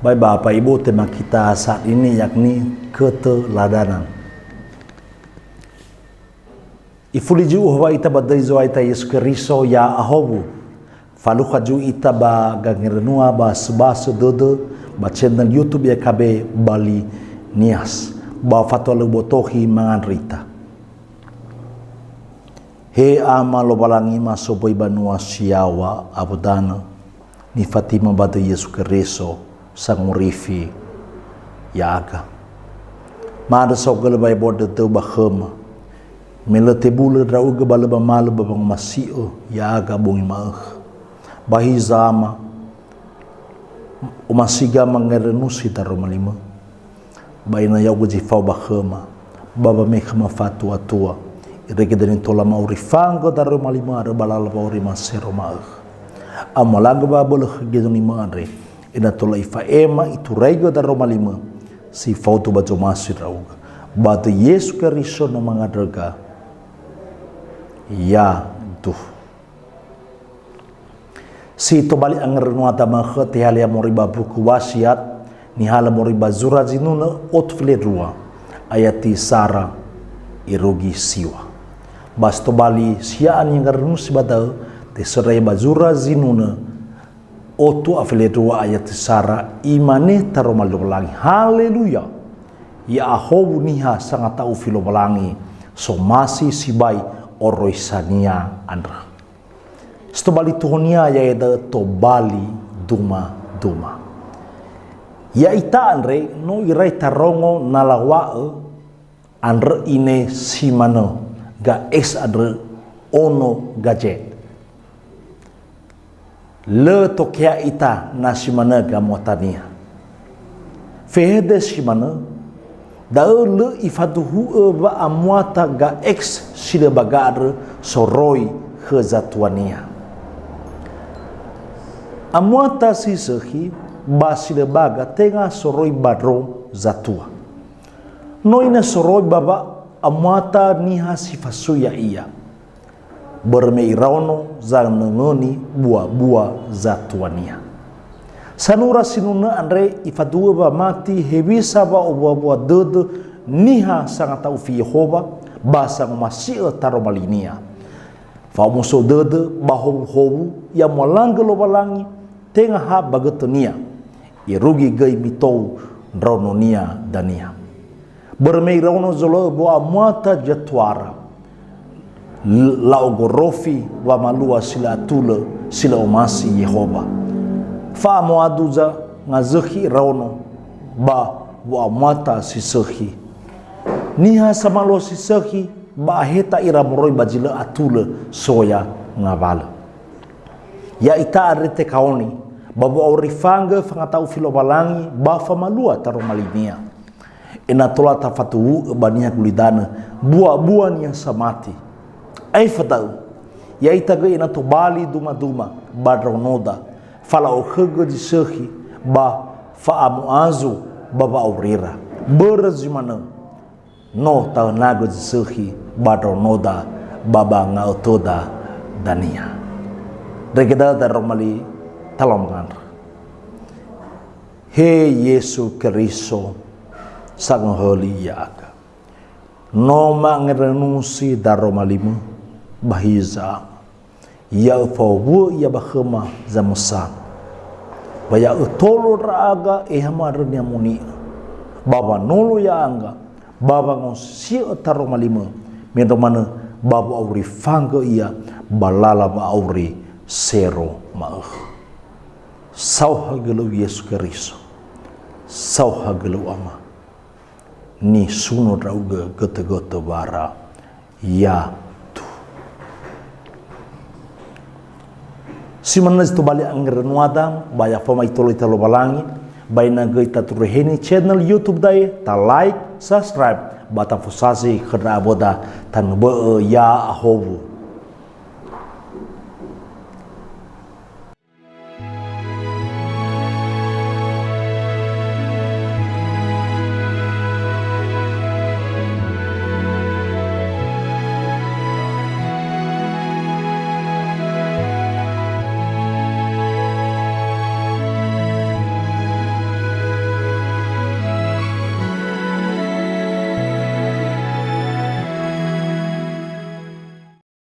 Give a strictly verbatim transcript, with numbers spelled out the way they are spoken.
Bae ba apa ibu tema kita saat ini, yakni keteladanan. Ifuli ju'u hawa ita ba döi Zo'aya ita Yesu Keriso, ya ahowu. Falukha ju'u ita ba gangerenua ba sebasa dödö ba channel YouTube Y K B Bali Nias. Ba fatua lö botohi mangandrö ita. He Ama Lowalangi ma soböi banua si yaŵa awö danö, nifatima ba döi Yesu Keriso, sangorifi ya'aga. Ma'andrö saohagölö wa'ebua dödöu ba khöma, me lö tebulö ndra'ugö ba lö mamalö ba wangomasi'ö ya'aga bongi ma'ökhö. Ba hiza Ama, omasiga mangerenusi daroma limö. Ba ena'ö ya'ugö zi fao ba khöma, ba wame'e khöma fatuatua, irege dania tola ma'orifangö daroma limö andrö ba lala wa'auri masero ma'ökhö. Amolagö wa'abölö khö genomimö andre, ena'ö tola ifa'ema ituraigö daroma limö, si faudu ba zomasi ndra'ugö. Ba döi Yesu Keriso no mangandröga. Yaduhu. Si tobali angerenua damakhö tehalia moroi ba buku Wasiat, nihala moroi ba zura zinunö otu fele dua, ayati sara irugi siŵa. Ba si tobali sia'a niangerenusi ba da'ö, tesöndra ia ba zura zinunö otu a fele dua ayati sara, imane taroma Lowalangi, "Haleluya! Ya'ahowu niha sangata'ufi Lowalangi, somasi sibai oroisania andrö." Si tobali tuhonia ya'ia da'ö tobali duma-duma. Ya'ita andre no irai tarongo na law̃a'ö andrö ine si manö ga X andrö ono ga Z. Lö tokea ita na si manö gamuatania. Fehede si manö, da'ö lö ifaduhu'ö wa'amuata ga X si lö baga andrö soroi khö zatuania. Amuata si sökhi ba si lö baga tenga soroi ba ndro zatua. No ina soroi ba wa'amuata niha si fasui ya'ia. Börö me iraono zanöngöni bua-bua zatuania. Sanura sinunö andre ifaduhu'ö wamati hewisa wa'owua-wua dödö niha sangata'ufi Yehowa ba sangomasi'ö taroma linia. Fa'omuso dödö ba howuhowu, ya mualangö Lowalangi, tenga ha ba götönia. Irugi göi mitou ndraononia dania. Börö me iraono zolo'ö wa'amuata zatuara, l-, la'ogorofi wamalua si lö atulö, si lö omasi Yehowa. Fa'amuadu zangazökhi iraono ba wa'amuata si sökhi. Niha samalua si sökhi ba aheta ira moroi ba zi lö atulö soya ngawalö. Ya'ita andre tekaoni ba wa'aurifangö fangata'ufi Lowalangi ba famalua taroma linia. Ena'ö tola tafaduhu'ö ba niha gulidanö bua-bua niha samati. Aefa da'ö, ya'ita göi ena'ö tobali duma-duma ba ndraonoda, fala'okhögö zi sökhi ba fa'amuazu ba wa'aurira. Börö zi manö, no ta'önagö zi sökhi ba ndraonoda ba ba nga'ötöda dania. Irege da'ö daroma li, talau mangandrö. He Yesu Keriso, sangöhöli ya'aga. No mangerenusi daroma limö, ba hiza Ama, ya öfaowu'ö ia ba khöma zamösana. Ba ya ötolo ndra'aga, Ehe Ama, andrö ni'amoni'ö. Ba wanolo ya'aga, ba wangosi'ö taroma limö, mendrua manö ba wa'aurifangö ia ba lala wa'auri sero ma'ökhö. Saohagölö Yesu Keriso. Saohagölö Ama. Nisuno ndra'ugö götögötö wara. Yaduhu. Si manö zi tobali angerenuada, ba ya faoma itolo ita Lowalangi, ba ena'ö göi tatureheni channel YouTube da'e, ta like, subscribe, ba tafosazi khö ndra awöda, tanö bö'ö ya'ahowu.